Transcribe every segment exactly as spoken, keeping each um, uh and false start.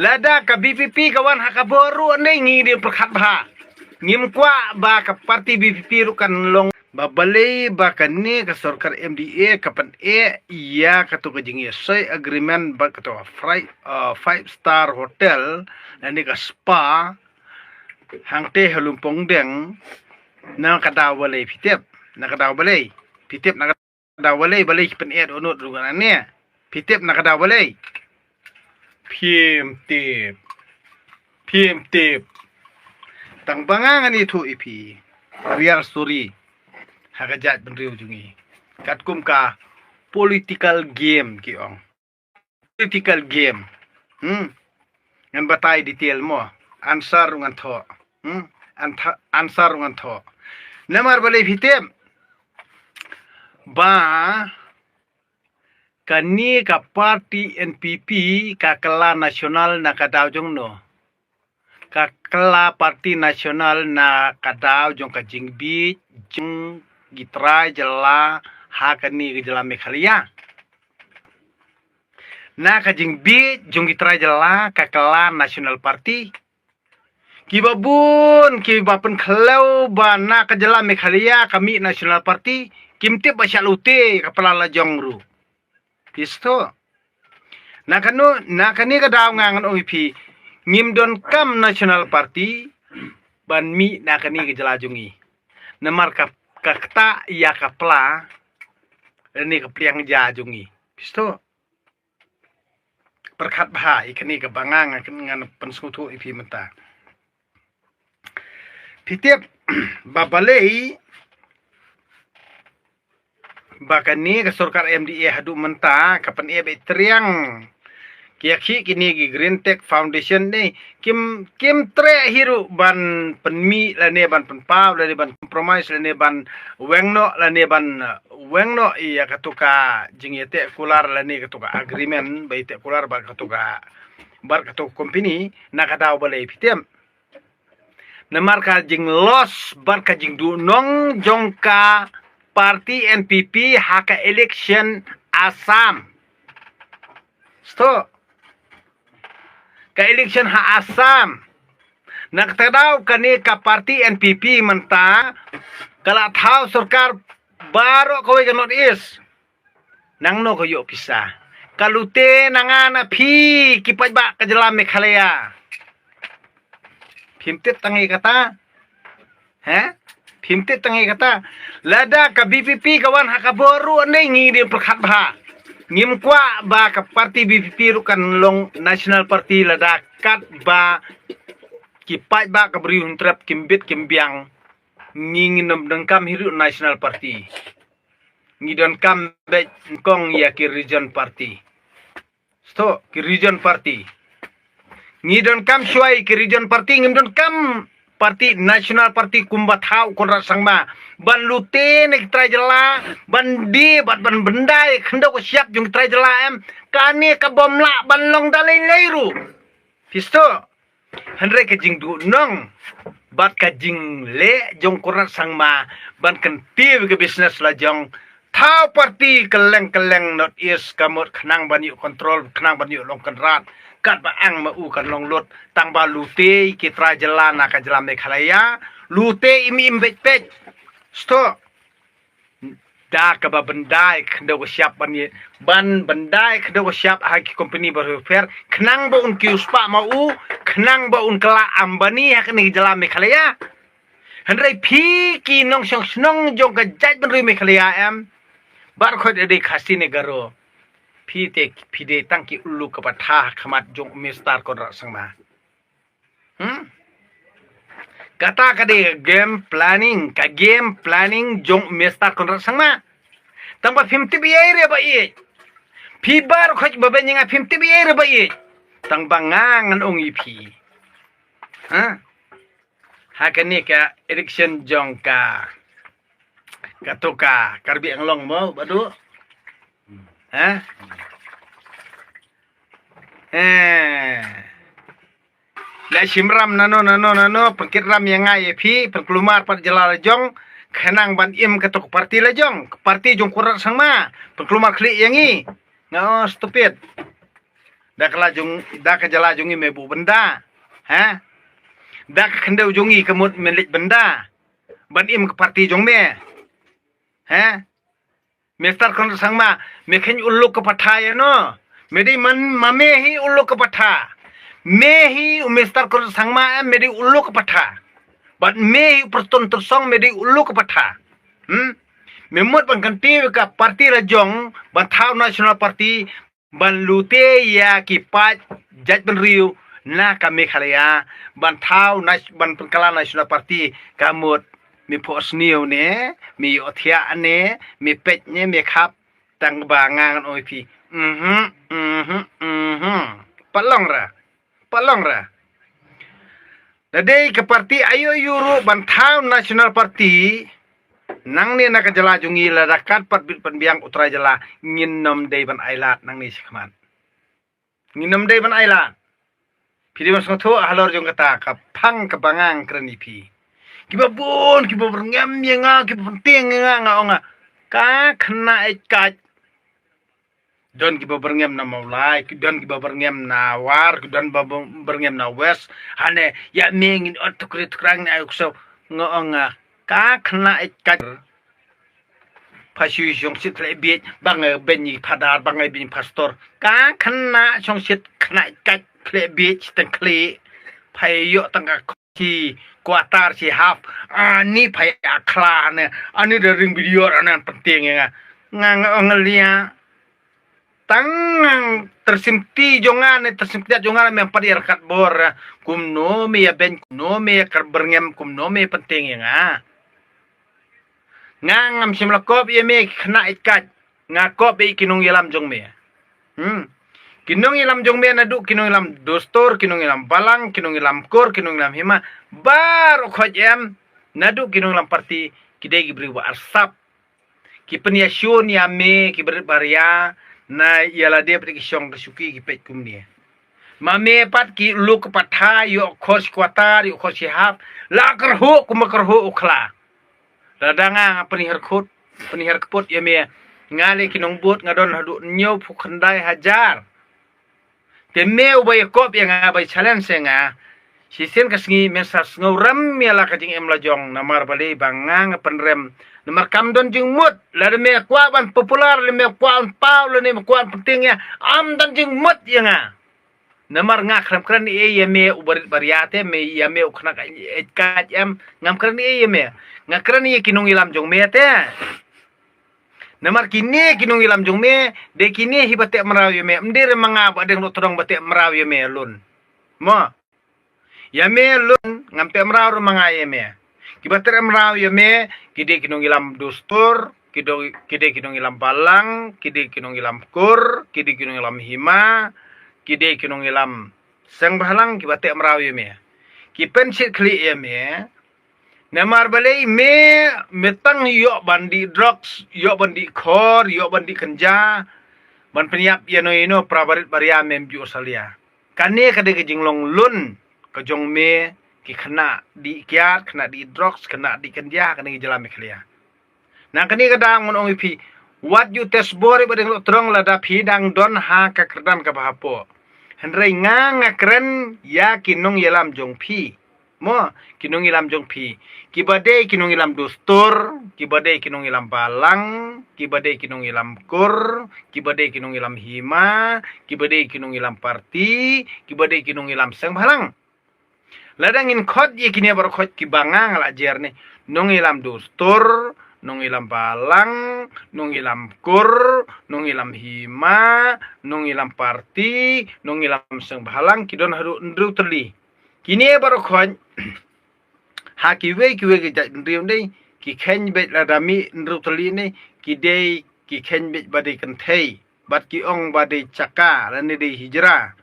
Lada ka B P P ka wan ha ka bor ruh ne ngi dei pyrkhat bha. Ngim kwah ba ka parti B P P ruh kan long. Ba balei ba kane ka sorkar M D A ka pyneh ïa kato ka jingïasoi agreement bad kato ka fri-, uh, five star hotel lane ka spa hangtei ha Lumpong Deng. Na ka daw balei phi tip? Na ka daw balei phi tip? Na ka daw balei, balei ki pyneh dohnud ruh ngan ne? Phi tip na ka daw balei? Phim tip. Phim tip. Tang ba nga ngan ïathuh ïa phi real story ha ka jaitbynriew jong ngi. Katkum ka political game ki ong. Political game. Hmm. Ngan batai detail mo. Answer ngan thoh. Hmm. Antha-, answer ngan thoh. Namar balei phi tip? Ba kane ka parti N P P ka kylla national na ka daw jong no? Ka kylla parti national na ka daw jong ka jingbieit jong ki trai jylla ha kane ka jylla Meghalaya. Na ka jingbieit jong ki trai jylla ka kylla national parti. Kiba bun kiba pynkhlaiñ ba na ka jylla Meghalaya ka mih national parti, kim tip ba sha lute ka pla la jong ruh. Phi sngewthuh? Na kano, na kane ka daw nga ngan ong ïa phi, ngim donkam national party ban mih na kane ka jylla jong ngi. Namar ka, ka ktah ïa ka pla ne ka pliang ja jong ngi. Phi sngewthuh? Pyrkhat bha ïa kane kaba nga ngan, ngan pynsngewthuh ïa phi mynta. Phi tip ba balei ba kane ka sorkar M D A haduh mynta ka pyneh beit triang ki ïakhih kine ki Green Tech Foundation ne kim, kim treh hi ruh ban pynmih lane ban pynpaw lane ban compromise lane ban weng noh lane ban, uh, weng noh ïa kato ka jingïateh kular lane kato ka agreement ba ïateh kular bad kato ka, bad kato ka company na ka daw balei phi tip? Namar ka jingloss bad ka jingduhnong jong ka party N P P ha ka election Assam. Sngewthuh? Ka election ha Assam. Na kata ka daw kane ka party N P P mynta ka la thaw sorkar baroh kawei ka North East. Nangno ka ïoh pisa? Ka lute na nga na phi ki paidbah ka jylla Meghalaya. Phim tip tang ïa kata? He? Phim tip tang ïa kata? Lada ka B P P ka wan ha ka bor ruh ne ngi dei pyrkhat bha. Ngim kwah ba ka party B P P ruh kan long national party lada katba ki paidbah ka Bri u Hynñiewtrep kim bit kim biang. Ngi ngin ym donkam hi ruh national party. Ngi donkam beit nyngkong ïa ki region party. Sngewthuh, ki region party. Ngi donkam shuwa ïa ki region party, ngim donkam party, national party kumba thaw Conrad Sangma. Ban lute na ki trai jylla, ban die bad ban byndai khyndew ka shyiap jong ki trai jylla em. Kane ka bym lah ban long da lei lei ruh. Phi sngewthuh? Hynrei ka jingduhnong bad ka jingleh jong Conrad Sangma ban kyntiew ïa ka business la jong. Thaw party kylleng kylleng North East ka mut khnang ban ïoh control, khnang ban ïoh long kynrad. Katba ang ma u kan long lut, tang ba lute ki trai jylla na ka jylla Meghalaya, lute im im beit beit. Sngewthuh? Da kaba byndai khyndew ka shyiap ban ïa, ban byndai khyndew ka shyiap ha ki company ba pher, khnang ba un kiew spah ma u, khnang ba un kylla Ambani ha kane ka jylla Meghalaya. Hynrei phi ki nongshong shnong jong ka jaitbynriew Meghalaya em, baroh khoit dei Khasi ne Garo, phi te phi dei tang ki uluk kaba tha ha khmat jong u Mister Conrad Sangma. Hmm? Kata ka dei ka game planning, ka game planning jong Mister Conrad Sangma. Tang ba phim tip ei ei re ba ei. Phi baroh khoit ba beiñ ïa nga phim tip ei ei re ba ei. Tang ba nga ngan ong ïa phi. Ha? Ha kane ka election jong ka, kato ka Karbi Anglong mo, Bah Duh? Ha? Eh. La shim ram nano nano nano, pynkit ram ïa nga ïa phi, pynkulmar pat jylla la jong, khnang ban im kato ka party la jong, ka party jong Conrad Sangma, pynkulmar khlieh ïa ngi. Nga, oh, stupid. Da ka la jong, da ka jylla jong ngi me buh bynda. Ha? Da ka khyndew jong ngi ka mut me leit bynda ban im ka parti jong me. Ha? Mister Conrad Sangma, me kheiñ u luk ka patha ïa no. Me dei man ma me hi u luk ka patha. Me hi u Mister Conrad Sangma em, me dei u luk ka patha. Bad me hi u Prestone Tynsong, me dei u luk ka patha. Hmm? Me mut ban kyntiew ka parti la jong, ban thaw National Party, ban lute ïa ki paid jaitbynriew na ka Meghalaya, ban thaw na, ban pynkylla National Party, ka mut me phohsniew ne, me ïohthiah ne, me peit ne, me khap, tang ba nga ngan ong ïa phi. Mhm, mhm, mhm. Pat long ra. Pat long ra. Da dei ka parti aïu aïu ruh ban thaw National Party, nangne na ka jylla jong ngi lada kat pat bit pynbiang u trai jylla, ngin nym dei ban ailad nangne shakhmat. Ngin nym dei ban ailad. Phi dei ban sngewthuh halor jong kata ka phang kaba nga kren ïa phi. Kiba bun, kiba byrngem ïa nga, kiba pyntieng ïa nga, nga ong nga, ka khynnah ïeit kait. Don kiba byrngem na Mawlai, ki don kiba byrngem na War, ki don ba byrngem na West. Hane, ïa me ngin ot tukri tukrang ne ayu kso, nga ong nga, ka khynnah ïeit kait. Pha shu shongshit khleh bieit, ba nga beiñ ïa phadar, ba nga beiñ pastor. Ka khynnah shongshit khynnah ïeit kait khleh bieit, shiteng khleh. Pha ïoh tang ka shi quarter shi half. Ani pha ïa khla ne. Ani da ring video anan pyntieng ïa nga. Nga nga ong lia. Tang tyrsim ti jong nga ne tyrsim kjat jong nga me pat ïa ryngkat bor. Kumno me ïa beiñ, kumno me ïa kar byrngem, kumno me ïa pyntieng ïa nga. Nga ngam shym la kop ïa me khynnah ïeit kait. Nga kop ïa ki nongïalam jong me. Hmm. Ki nongïalam jong me naduh ki nongïalam dustur, ki nongïalam balang, ki nongïalam kur, ki nongïalam hima. Baroh khoit em, naduh ki nongïalam parti, ki dei ki briew ba arsap. Ki pynïashun ïa me, ki barit baria, na ïa lade pat ki shong ka shuki ki peit kumne. Ma me pat ki luk ka patha, ïoh khor shi quarter, ïoh khor shi half, la kyrhuh kumba kyrhuh u khla. Lada nga, nga pynhiar khut, pynhiar kput ïa me. Nga leh ki nongbud nga don haduh hynñiewphew khyndai hajar. Te me uba ïakop ïa nga, ba ïa challenge ïa nga. Shisien ka sngi men sa sngewrem ïa la ka jingim la jong, namar balei ba nga nga pynrem. Namar kam don jingmut, lada me kwah ban popular, lada me kwah ban paw, lada me kwah ban pyntieng ïa, am don jingmut ïa nga. Namar nga khlem kren ei ei ïa me u barit baria te, me ïa me u khynnah ïeit kait em, ngam kren ei ei ïa me. Nga kren ïa ki nongïalam jong me te. Namar kine ki nongïalam jong me, dei kine hi ba teh mraw ïa me, ym dei re ma nga Bahdeng Dohtdong ba teh mraw ïa me lun. Mo. Ïa me lun, ngam teh mraw re ma nga ïa me. Kiba teh mraw ïa me, ki dei ki nongïalam dustur, ki do-, ki dei ki nongïalam balang, ki dei ki nongïalam kur, ki dei ki nongïalam hima, ki dei ki nongïalam seng bhalang, kiba teh mraw ïa me. Ki pynshit khlieh ïa me. Namar balei me, me tang ïoh ban dih drugs, ïoh ban dih khor, ïoh ban dih kynja, ban pynïap ïa no ïa no para barit baria mem ju salia. Kane ka dei ka jinglong lun ka jong me, ki khynnah dih kiad, khynnah dih drugs, khynnah dih kynja, kane ka jylla Meghalaya. Nang kane ka daw ngan ong ïa phi, wat ju test bor ïa Bahdeng Dohtdong lada phi dang don ha ka kyrdan kaba hapoh. Hynrei nga nga kren ïa ki nongïalam jong phi. Mo, ki nongïalam jong phi. Kiba dei ki nongïalam dustur, kiba dei ki nongïalam balang, kiba dei ki nongïalam kur, kiba dei ki nongïalam hima, kiba dei ki nongïalam parti, kiba dei ki nongïalam seng bhalang. Lada ngin khot ïa kine baroh khoit kiba nga nga la jer ne. Nongïalam dustur, nongïalam balang, nongïalam kur, nongïalam hima, nongïalam parti, nongïalam seng bhalang, ki don haduh hynriew tylli. Kine baroh khoit, ha kiwei kiwei ki jaitbynriew ne, ki kheiñ beit lada mih hynriew tylli ne, ki dei ki kheiñ beit ba dei kynthei. Bad ki ong ba dei chaka, lane dei hijra.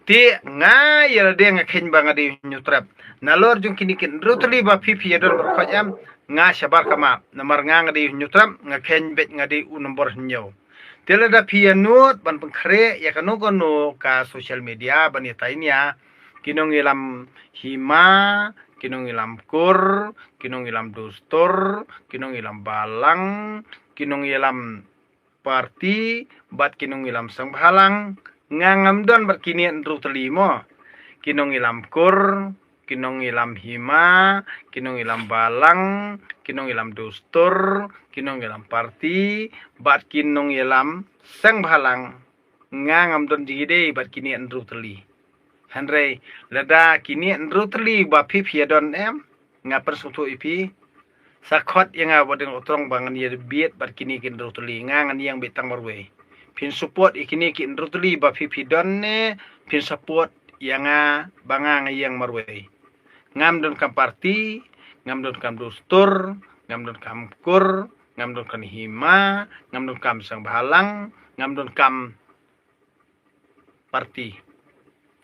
Te nga ïa lade nga kheiñ ba nga dei Hynñiewtrep. Nalor jong kine ki hynriew tylli ba phi phi ïa don baroh khoit em, nga shabar ka map. Namar nga nga dei Hynñiewtrep, nga kheiñ beit nga dei u nombor hynñiew. Te lada phi ïa nud ban pynkhreh ïa kano kano ka social media ban ïa tainia, ki nongïalam hima, ki nongïalam kur, ki nongïalam dustur, ki nongïalam balang, ki nongïalam parti, bad ki nongïalam seng bhalang, Nga ngam don bad kine hynriew tylli mo. Ki nongïalam kur, ki nongïalam hima, ki nongïalam balang, ki nongïalam dustur, ki nongïalam parti, bad ki nongïalam seng bhalang. Nga ngam don jingïadei bad kine hynriew tylli. Hynrei lada kine hynriew tylli ba phi phi ïa don em, nga pynsngewthuh ïa phi. Sa khot ïa nga ba dang u trong ba ngan ïa bieit bad kine ki hynriew tylli, nga ngan ïeng beit tang marwei. Phin support ïa kine ki hynriew tylli ba phi phi don ne phin support ïa nga ba nga nga ïeng marwei. Ngam don kam parti, ngam don kam dustur, ngam don kam kur, ngam don kam hima, ngam don kam seng bhalang, ngam don kam parti.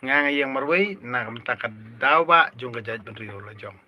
Nga nga ïeng marwei na ka bynta ka daw ba jong ka jaitbynriew la jong.